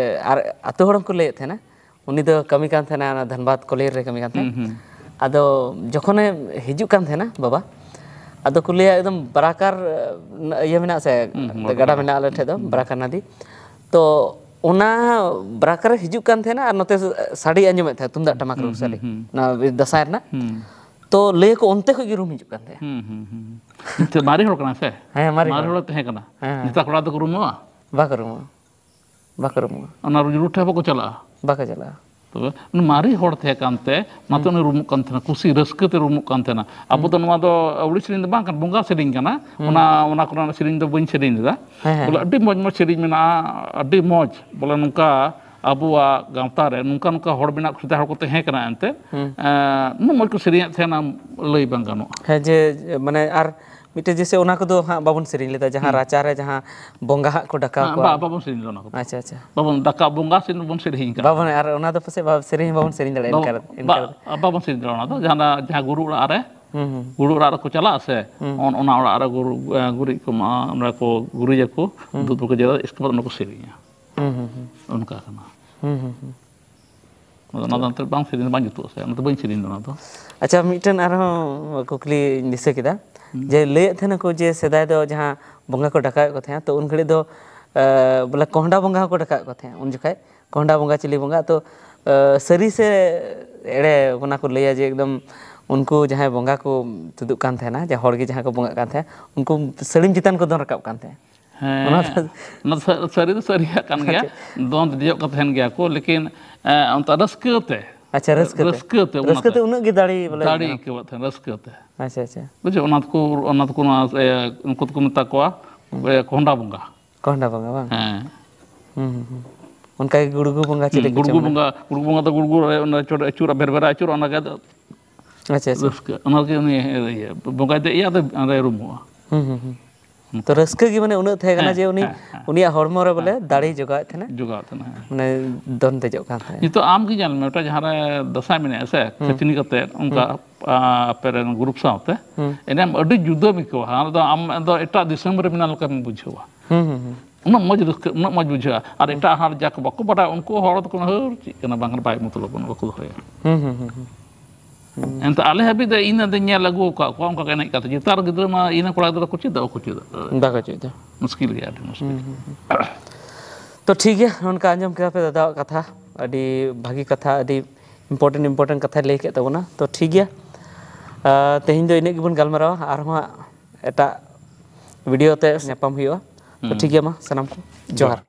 ᱟᱨ ᱟᱛᱳ ᱦᱚᱲ ᱦᱚᱸᱠᱚ ᱞᱟᱹᱭᱮᱫ ᱛᱟᱦᱮᱱᱟ, ᱩᱱᱤ ᱫᱚ ᱠᱟᱹᱢᱤ ᱠᱟᱱ ᱛᱟᱦᱮᱱᱟ, ᱚᱱᱟ ᱫᱷᱟᱱᱵᱟᱫᱽ ᱠᱚᱞᱮᱡᱽ ᱨᱮ ᱠᱟᱹᱢᱤ ᱠᱟᱱ ᱛᱟᱦᱮᱱᱟ᱾ ᱦᱩᱸ, ᱦᱩᱸ᱾ ᱟᱫᱚ ᱡᱚᱠᱷᱚᱱᱮ ᱦᱤᱡᱩᱜ ᱠᱟᱱ ᱛᱟᱦᱮᱱᱟ ᱵᱟᱵᱟ, ᱟᱫᱚ ᱠᱚ ᱞᱟᱹᱭᱟ ᱮᱠᱫᱚᱢ ᱵᱟᱨᱟᱠᱟᱨ, ᱤᱭᱟᱹ ᱢᱮᱱᱟᱜᱼᱟ ᱥᱮ, ᱦᱩᱸ, ᱦᱩᱸ, ᱜᱟᱰᱟ ᱵᱟᱨᱟᱠᱟᱨ᱾ ᱢᱮᱱᱟᱜᱼᱟ ᱟᱞᱮ ᱴᱷᱮᱡ ᱫᱚ, ᱦᱩᱸ᱾ ᱵᱟᱨᱟᱠᱟᱨ ᱱᱟᱫᱤ᱾ ᱛᱚ ᱚᱱᱟ ᱵᱟᱨᱟᱠᱟᱨ ᱨᱮ ᱦᱤᱡᱩᱜ ᱠᱟᱱ ᱛᱟᱦᱮᱱᱟ ᱟᱨ ᱱᱚᱛᱮ ᱥᱟᱰᱮ ᱟᱸᱡᱚᱢᱮᱫ ᱛᱟᱦᱮᱱᱟ, ᱛᱩᱢᱫᱟᱜ ᱴᱟᱢᱟᱠ ᱨᱩ ᱦᱩᱸ, ᱦᱩᱸ, ᱥᱟᱰᱮ, ᱦᱩᱸ᱾ ᱚᱱᱟ ᱫᱟᱸᱥᱟᱭ ᱨᱮᱱᱟᱜ᱾ ᱦᱩᱸ᱾ ᱛᱚ ᱞᱟᱹᱭᱟᱠᱚ ᱚᱱᱛᱮ ᱠᱷᱚᱡ ᱜᱮ ᱨᱩᱢ ᱦᱤᱡᱩᱜ ᱠᱟᱱ ᱛᱟᱦᱮᱸᱫ᱾ ᱦᱩᱸ, ᱦᱩᱸ, ᱦᱩᱸ᱾ ᱱᱤᱛᱚᱜ ᱢᱟᱨᱮ ᱦᱚᱲ ᱠᱟᱱᱟᱭ ᱥᱮ? ᱦᱮᱸ, ᱢᱟᱨᱮ ᱱᱮᱛᱟᱨ ᱦᱚᱲ᱾ ᱠᱚᱲᱟ ᱫᱚᱠᱚ ᱨᱩᱢᱩᱜᱼᱟ? ᱦᱮᱸ, ᱦᱮᱸ᱾ ᱱᱮᱛᱟᱨ ᱠᱚᱲᱟ ᱫᱚᱠᱚ ᱨᱩᱢᱩᱜᱼᱟ? ᱵᱟᱠᱚ ᱨᱩᱢᱩᱜᱼᱟ᱾ ᱵᱟᱠᱚ ᱨᱩᱢᱩᱜᱼᱟ᱾ ᱚᱱᱟ ᱨᱩ-, ᱨᱩ ᱴᱷᱮᱡ ᱵᱟᱠᱚ ᱪᱟᱞᱟᱜᱼᱟ? ᱵᱟᱠᱚ ᱪᱟᱞᱟᱜᱼᱟ᱾ ᱛᱚᱵᱮ ᱩᱱᱤ ᱢᱟᱨᱮ ᱦᱚᱲ ᱛᱟᱦᱮᱸ ᱠᱟᱱᱛᱮ, ᱚᱱᱟᱛᱮ ᱦᱩᱸ᱾ ᱩᱱᱤ ᱨᱩᱢᱩᱜ ᱠᱟᱱ ᱛᱟᱦᱮᱱᱟ, ᱠᱩᱥᱤ ᱨᱟᱹᱥᱠᱟᱹ ᱛᱮ ᱨᱩᱢᱩᱜ ᱠᱟᱱ ᱛᱟᱦᱮᱱᱟ᱾ ᱟᱵᱚ ᱦᱩᱸ᱾ ᱫᱚ ᱱᱚᱣᱟ ᱫᱚ ᱟᱹᱣᱲᱤ ᱥᱮᱨᱮᱧ ᱫᱚ ᱵᱟᱝ ᱠᱟᱱᱟ, ᱵᱚᱸᱜᱟ ᱥᱮᱨᱮᱧ ᱠᱟᱱᱟ᱾ ᱦᱩᱸ᱾ ᱚᱱᱟ, ᱚᱱᱟ ᱠᱚᱨᱮᱱᱟᱜ ᱥᱮᱨᱮᱧ ᱫᱚ ᱵᱟᱹᱧ ᱥᱮᱨᱮᱧ ᱞᱮᱫᱟ᱾ ᱦᱮᱸ, ᱦᱮᱸ, ᱵᱚᱞᱮ ᱦᱮᱸ᱾ ᱟᱹᱰᱤ ᱢᱚᱡᱽ ᱢᱚᱡᱽ ᱥᱮᱨᱮᱧ ᱢᱮᱱᱟᱜᱼᱟ, ᱟᱹᱰᱤ ᱢᱚᱡᱽ᱾ ᱵᱚᱞᱮ ᱱᱚᱝᱠᱟ ᱟᱵᱚᱣᱟᱜ ᱜᱟᱶᱛᱟ ᱨᱮ ᱱᱚᱝᱠᱟ ᱱᱚᱝᱠᱟ ᱦᱚᱲ ᱢᱮᱱᱟᱜ ᱠᱚ, ᱥᱮᱫᱟᱭ ᱦᱚᱲ ᱠᱚ ᱛᱟᱦᱮᱸ ᱠᱟᱱᱟ ᱮᱱᱛᱮᱫ᱾ ᱦᱩᱸ᱾ ᱮᱸ, ᱩᱱᱟᱹᱜ ᱢᱚᱡᱽ ᱠᱚ ᱥᱮᱨᱮᱧᱮᱫ ᱛᱟᱦᱮᱱᱟ, ᱞᱟᱹᱭ ᱵᱟᱝ ᱜᱟᱱᱚᱜᱼᱟ᱾ ᱦᱮᱸ, ᱡᱮ, ᱢᱟᱱᱮ, ᱟᱨ ᱢᱤᱫᱴᱮᱡ ᱡᱮᱭᱥᱮ ᱚᱱᱟ ᱠᱚᱫᱚ ᱦᱟᱸᱜ ᱵᱟᱵᱚᱱ ᱥᱮᱨᱮᱧ ᱞᱮᱫᱟ, ᱡᱟᱦᱟᱸ ᱦᱩᱸ᱾ ᱨᱟᱪᱟ ᱨᱮ ᱡᱟᱦᱟᱸ ᱵᱚᱸᱜᱟ ᱦᱟᱸᱜ ᱠᱚ ᱰᱟᱠᱟᱣ ᱦᱮᱸ, ᱠᱚᱣᱟ᱾ ᱵᱟ-, ᱵᱟᱵᱚᱱ ᱥᱮᱨᱮᱧ ᱞᱮᱫᱟ ᱚᱱᱟ ᱠᱚᱫᱚ᱾ ᱟᱪᱪᱷᱟ, ᱟᱪᱪᱷᱟ᱾ ᱵᱟᱵᱚᱱ, ᱰᱟᱠᱟ-, ᱵᱚᱸᱜᱟ ᱥᱮᱨᱮᱧ ᱵᱚᱱ ᱥᱮᱨᱮᱧ ᱠᱟᱜ ᱵᱟᱵᱚᱱ, ᱠᱟᱱᱟ᱾ ᱟᱨ ᱚᱱᱟ ᱫᱚ ᱯᱟᱥᱮᱡ ᱵᱟ-, ᱥᱮᱨᱮᱧ ᱦᱚᱸ ᱵᱟᱵᱚᱱ ᱥᱮᱨᱮᱧ ᱫᱟᱲᱮᱭᱟᱜᱼᱟ ᱵᱟ-, ᱮᱱᱠᱟ, ᱮᱱᱠᱟ᱾ ᱵᱟ-, ᱵᱟᱵᱚᱱ ᱥᱮᱨᱮᱧ ᱫᱟᱲᱮᱭᱟᱜᱼᱟ ᱚᱱᱟ ᱫᱚ᱾ ᱡᱟᱦᱟᱸ, ᱡᱟᱦᱟᱸ ᱜᱩᱨᱩ ᱚᱲᱟᱜ ᱨᱮ, ᱦᱩᱸ, ᱦᱩᱸ᱾ ᱜᱩᱨᱩ ᱚᱲᱟᱜ ᱨᱮᱠᱚ ᱪᱟᱞᱟᱜᱼᱟ ᱥᱮ, ᱦᱩᱸ᱾ ᱚᱱ-, ᱚᱱᱟ ᱚᱲᱟᱜ ᱨᱮ ᱜᱩᱨᱩ-, ᱮ, ᱜᱩᱨᱤᱡ ᱠᱚ ᱮᱢᱟᱜᱼᱟ, ᱚᱸᱰᱮ ᱠᱚ ᱜᱩᱨᱤᱡᱟᱠᱚ, ᱦᱩᱸ᱾ ᱫᱩᱫ ᱠᱚᱠᱚ ᱡᱮᱨᱮᱫᱟ, ᱤᱥᱠᱮ ᱵᱟᱫᱽ ᱚᱱᱟ ᱠᱚ ᱥᱮᱨᱮᱧᱟ᱾ ᱦᱩᱸ, ᱦᱩᱸ, ᱦᱩᱸ᱾ ᱚᱱᱠᱟ ᱠᱟᱱᱟ᱾ ᱦᱩᱸ, ᱦᱩᱸ, ᱦᱩᱸ᱾ ᱟᱫᱚ ᱚᱱᱟ ᱫᱚ ᱮᱱᱛᱮᱫ ᱵᱟᱝ ᱥᱮᱨᱮᱧ ᱫᱚ ᱵᱟᱝ ᱡᱩᱛᱩᱜᱼᱟ ᱥᱮ, ᱚᱱᱟ ᱫᱚ ᱵᱟᱹᱧ ᱥᱮᱨᱮᱧ ᱫᱟ ᱚᱱᱟ ᱫᱚ᱾ ᱟᱪᱪᱷᱟ, ᱢᱤᱫᱴᱮᱱ ᱟᱨᱦᱚᱸ ᱠᱩᱠᱞᱤᱧ ᱫᱤᱥᱟᱹ ᱠᱮᱫᱟ, ᱦᱩᱸ᱾ ᱡᱮ ᱞᱟᱹᱭᱮᱫ ᱛᱟᱦᱮᱱᱟᱠᱚ ᱡᱮ ᱥᱮᱫᱟᱭ ᱫᱚ ᱡᱟᱦᱟᱸ ᱵᱚᱸᱜᱟ ᱠᱚ ᱰᱟᱠᱟᱣᱮᱫ ᱠᱚ ᱛᱟᱦᱮᱸᱫ, ᱛᱚ ᱩᱱ ᱜᱷᱟᱹᱲᱤᱡ ᱫᱚ, ᱮ, ᱵᱚᱞᱮ ᱠᱚᱸᱦᱰᱟ ᱵᱚᱸᱜᱟ ᱦᱚᱸᱠᱚ ᱰᱟᱠᱟᱣᱮᱫ ᱠᱚ ᱛᱟᱦᱮᱸᱫ ᱩᱱ ᱡᱚᱠᱷᱟᱡ᱾ ᱠᱚᱸᱦᱰᱟ ᱵᱚᱸᱜᱟ, ᱪᱤᱞᱤ ᱵᱚᱸᱜᱟ? ᱛᱚ, ᱮ, ᱥᱟᱹᱨᱤ ᱥᱮ ᱮᱲᱮ ᱚᱱᱟ ᱠᱚ ᱞᱟᱹᱭᱟ ᱡᱮ ᱮᱠᱫᱚᱢ ᱩᱱᱠᱩ ᱡᱟᱦᱟᱸᱭ ᱵᱚᱸᱜᱟ ᱠᱚ ᱛᱩᱫᱩᱜ ᱠᱟᱱ ᱛᱟᱦᱮᱱᱟ, ᱡᱟᱦᱟᱸᱭ ᱦᱚᱲ ᱜᱮ ᱡᱟᱦᱟᱸᱭ ᱠᱚ ᱵᱚᱸᱜᱟᱜ ᱠᱟᱱ ᱛᱟᱦᱮᱸᱫ, ᱩᱱᱠᱩ ᱥᱟᱹᱲᱤᱢ ᱪᱮᱛᱟᱱ ᱠᱚ ᱫᱚᱱ ᱨᱟᱠᱟᱵ ᱠᱟᱱ ᱛᱟᱦᱮᱸᱫ᱾ ᱦᱮᱸ, ᱚᱱᱟ ᱫᱚ ᱚᱱᱟ ᱫᱚ ᱥᱟ-, ᱥᱟᱹᱨᱤ ᱫᱚ ᱥᱟᱹᱨᱤᱭᱟᱜ ᱠᱟᱱ ᱜᱮᱭᱟ᱾ ᱟᱪᱪᱷᱟ᱾ ᱫᱚᱱ ᱫᱮᱡᱚᱜ ᱠᱟᱛᱷᱟ ᱛᱟᱦᱮᱱ ᱜᱮᱭᱟ ᱠᱚ, ᱞᱮᱠᱤᱱ, ᱮ, ᱚᱱᱛᱮ ᱨᱟᱹᱥᱠᱟᱹ ᱛᱮ᱾ ᱟᱪᱪᱷᱟ, ᱨᱟᱹᱥᱠᱟᱹ ᱛᱮ᱾ ᱨᱟᱹᱥᱠᱟᱹ ᱛᱮ, ᱨᱟᱹᱥᱠᱟᱹ ᱚᱱᱟᱛᱮ᱾ ᱛᱮ ᱩᱱᱟᱹᱜ ᱜᱮ ᱫᱟᱲᱮ ᱵᱚᱞᱮ ᱫᱟᱲᱮ ᱢᱮᱱᱟᱜᱼᱟ᱾ ᱟᱹᱭᱠᱟᱹᱣ ᱛᱟᱦᱮᱱ, ᱨᱟᱹᱥᱠᱟᱹ ᱛᱮ᱾ ᱟᱪᱪᱷᱟ, ᱟᱪᱪᱷᱟ᱾ ᱵᱩᱡᱷᱟᱹᱣ, ᱚᱱᱟ ᱫᱚᱠᱚ, ᱚᱱᱟ ᱫᱚᱠᱚ, ᱱᱚᱣᱟ, ᱮ, ᱩᱱᱠᱩ ᱫᱚᱠᱚ ᱢᱮᱛᱟ ᱠᱚᱣᱟ, ᱦᱩᱸ᱾ ᱮ, ᱠᱚᱸᱦᱰᱟ ᱵᱚᱸᱜᱟ᱾ ᱠᱚᱸᱦᱰᱟ ᱵᱚᱸᱜᱟ ᱵᱟᱝ? ᱦᱮᱸ᱾ ᱦᱩᱸ, ᱦᱩᱸ, ᱦᱩᱸ᱾ ᱚᱱᱠᱟ ᱜᱮ ᱜᱩᱲᱜᱩ ᱵᱚᱸᱜᱟ ᱪᱤᱞᱤ ᱦᱩᱸ, ᱠᱚᱪᱚ ᱜᱩᱲᱜᱩ ᱢᱮᱱᱟᱜ? ᱵᱚᱸᱜᱟ, ᱜᱩᱲᱜᱩ ᱵᱚᱸᱜᱟ ᱫᱚ ᱜᱩᱲᱜᱩ ᱨᱮ ᱚᱱᱟ ᱪᱚᱴ ᱟᱹᱪᱩᱨᱟ, ᱵᱮᱨ ᱵᱮᱨᱟ ᱟᱹᱪᱩᱨᱟ, ᱚᱱᱟ ᱜᱮ ᱟᱫᱚ ᱟᱪᱪᱷᱟ, ᱟᱪᱪᱷᱟ᱾ ᱨᱟᱹᱥᱠᱟᱹ᱾ ᱚᱱᱟ ᱜᱮ ᱩᱱᱤ, ᱤᱭᱟᱹ, ᱵᱚᱸᱜᱟᱭ ᱫᱮᱡ ᱮᱭᱟ, ᱟᱫᱚ ᱚᱸᱰᱮ ᱨᱩᱢᱩᱜᱼᱟ᱾ ᱦᱩᱸ, ᱦᱩᱸ, ᱦᱩᱸ᱾ ᱛᱚ, ᱨᱟᱹᱥᱠᱟᱹ ᱜᱮ ᱢᱟᱱᱮ ᱩᱱᱟᱹᱜ ᱛᱟᱦᱮᱸ ᱠᱟᱱᱟ ᱦᱮᱸ, ᱡᱮ ᱩᱱᱤ, ᱦᱮᱸ, ᱦᱮᱸ, ᱩᱱᱤᱭᱟᱜ ᱦᱚᱲᱢᱚ ᱨᱮ ᱵᱚᱞᱮ ᱦᱮᱸ᱾ ᱫᱟᱲᱮᱭ ᱡᱚᱜᱟᱣᱮᱫ ᱛᱟᱦᱮᱱᱟ᱾ ᱡᱚᱜᱟᱣᱮᱫ ᱛᱟᱦᱮᱱᱟ, ᱦᱮᱸ᱾ ᱢᱟᱱᱮ ᱫᱚᱱ ᱫᱮᱡᱚᱜ ᱠᱟᱱ ᱛᱟᱦᱮᱸᱫ᱾ ᱱᱤᱛᱚᱜ ᱟᱢ ᱜᱮ ᱧᱮᱞ ᱢᱮ, ᱢᱤᱫᱴᱟᱝ ᱡᱟᱦᱟᱸ ᱨᱮ ᱫᱟᱸᱥᱟᱭ ᱢᱮᱱᱟᱜᱼᱟ ᱥᱮ, ᱦᱩᱸ᱾ ᱠᱷᱟᱹᱪᱱᱤ ᱠᱟᱛᱮ ᱚᱱᱠᱟ, ᱦᱩᱸ᱾ ᱟ, ᱟᱯᱮ ᱨᱮᱱ group ᱥᱟᱶᱛᱮ ᱦᱩᱸ᱾ ᱮᱱᱮᱡ ᱟᱹᱰᱤ ᱡᱩᱫᱟᱹᱢ ᱟᱹᱭᱠᱟᱹᱣᱟ᱾ ᱚᱱᱟ ᱫᱚ ᱟᱢ ᱫᱚ ᱮᱴᱟᱜ ᱫᱤᱥᱚᱢ ᱨᱮ ᱢᱮᱱᱟᱜ ᱞᱮᱠᱟᱢ ᱵᱩᱡᱷᱟᱹᱣᱟ᱾ ᱦᱩᱸ, ᱦᱩᱸ, ᱦᱩᱸ᱾ ᱩᱱᱟᱹᱜ ᱢᱚᱡᱽ ᱨᱟᱹᱥᱠᱟᱹ, ᱩᱱᱟᱹᱜ ᱢᱚᱡᱽ ᱵᱩᱡᱷᱟᱹᱜᱼᱟ᱾ ᱟᱨ ᱦᱩᱸ᱾ ᱮᱴᱟᱜ ᱦᱚᱲ ᱡᱟ ᱠᱚ ᱵᱟᱠᱚ ᱵᱟᱰᱟᱭᱟ, ᱩᱱᱠᱩ ᱦᱚᱲ ᱫᱚᱠᱚ ᱢᱮᱱᱟ, "ᱦᱟᱹᱨ, ᱪᱮᱫ ᱠᱟᱱᱟ, ᱵᱟᱝ ᱵᱟᱭ ᱢᱚᱛᱞᱚᱵ ᱵᱟᱹᱱᱩᱜ", ᱵᱟᱠᱚ ᱫᱚᱦᱚᱭᱟ᱾ ᱦᱩᱸ, ᱦᱩᱸ, ᱦᱩᱸ, ᱦᱩᱸ᱾ ᱦᱩᱸ᱾ ᱮᱱᱛᱮ ᱟᱞᱮ ᱦᱟᱹᱵᱤᱡ ᱫᱚ ᱤᱧ ᱫᱚᱧ ᱧᱮᱞ ᱟᱹᱜᱩ ᱟᱠᱟᱫ ᱠᱚᱣᱟ ᱚᱱᱠᱟ ᱠᱚ ᱮᱱᱮᱡ ᱠᱟᱛᱮ᱾ ᱱᱮᱛᱟᱨ ᱜᱤᱫᱽᱨᱟᱹ ᱢᱟ ᱤᱱᱟᱹ ᱠᱚᱲᱟ ᱜᱤᱫᱽᱨᱟᱹ ᱠᱚ ᱪᱮᱫ ᱫᱚ ᱵᱟᱠᱚ ᱪᱮᱫ ᱫᱟ᱾ ᱵᱟᱠᱚ ᱪᱮᱫ ᱫᱟ᱾ ᱢᱩᱥᱠᱤᱞ ᱜᱮᱭᱟ, ᱟᱹᱰᱤ ᱢᱩᱥᱠᱤᱞ᱾ ᱦᱩᱸ, ᱦᱩᱸ, ᱦᱩᱸ᱾ ᱛᱚ ᱴᱷᱤᱠ ᱜᱮᱭᱟ, ᱱᱚᱝᱠᱟ ᱟᱸᱡᱚᱢ ᱠᱮᱫᱟ ᱯᱮ ᱫᱟᱫᱟᱣᱟᱜ ᱠᱟᱛᱷᱟ, ᱟᱹᱰᱤ ᱵᱷᱟᱹᱜᱤ ᱠᱟᱛᱷᱟ, ᱟᱹᱰᱤ important, important ᱠᱟᱛᱷᱟᱭ ᱞᱟᱹᱭ ᱠᱮᱫ ᱛᱟᱵᱚᱱᱟ᱾ ᱛᱚ ᱴᱷᱤᱠ ᱜᱮᱭᱟ, ᱟᱨ ᱛᱮᱦᱮᱧ ᱫᱚ ᱤᱱᱟᱹᱜ ᱜᱮᱵᱚᱱ ᱜᱟᱞᱢᱟᱨᱟᱣᱟ, ᱟᱨᱦᱚᱸ ᱦᱟᱸᱜ ᱮᱴᱟᱜ video ᱛᱮ ᱧᱟᱯᱟᱢ ᱦᱩᱭᱩᱜᱼᱟ᱾ ᱛᱚ ᱦᱩᱸ᱾ ᱴᱷᱤᱠ ᱜᱮᱭᱟ, ᱢᱟ ᱥᱟᱱᱟᱢ ᱠᱚ ᱡᱚᱦᱟᱨ᱾ ᱡᱚᱦᱟᱨ᱾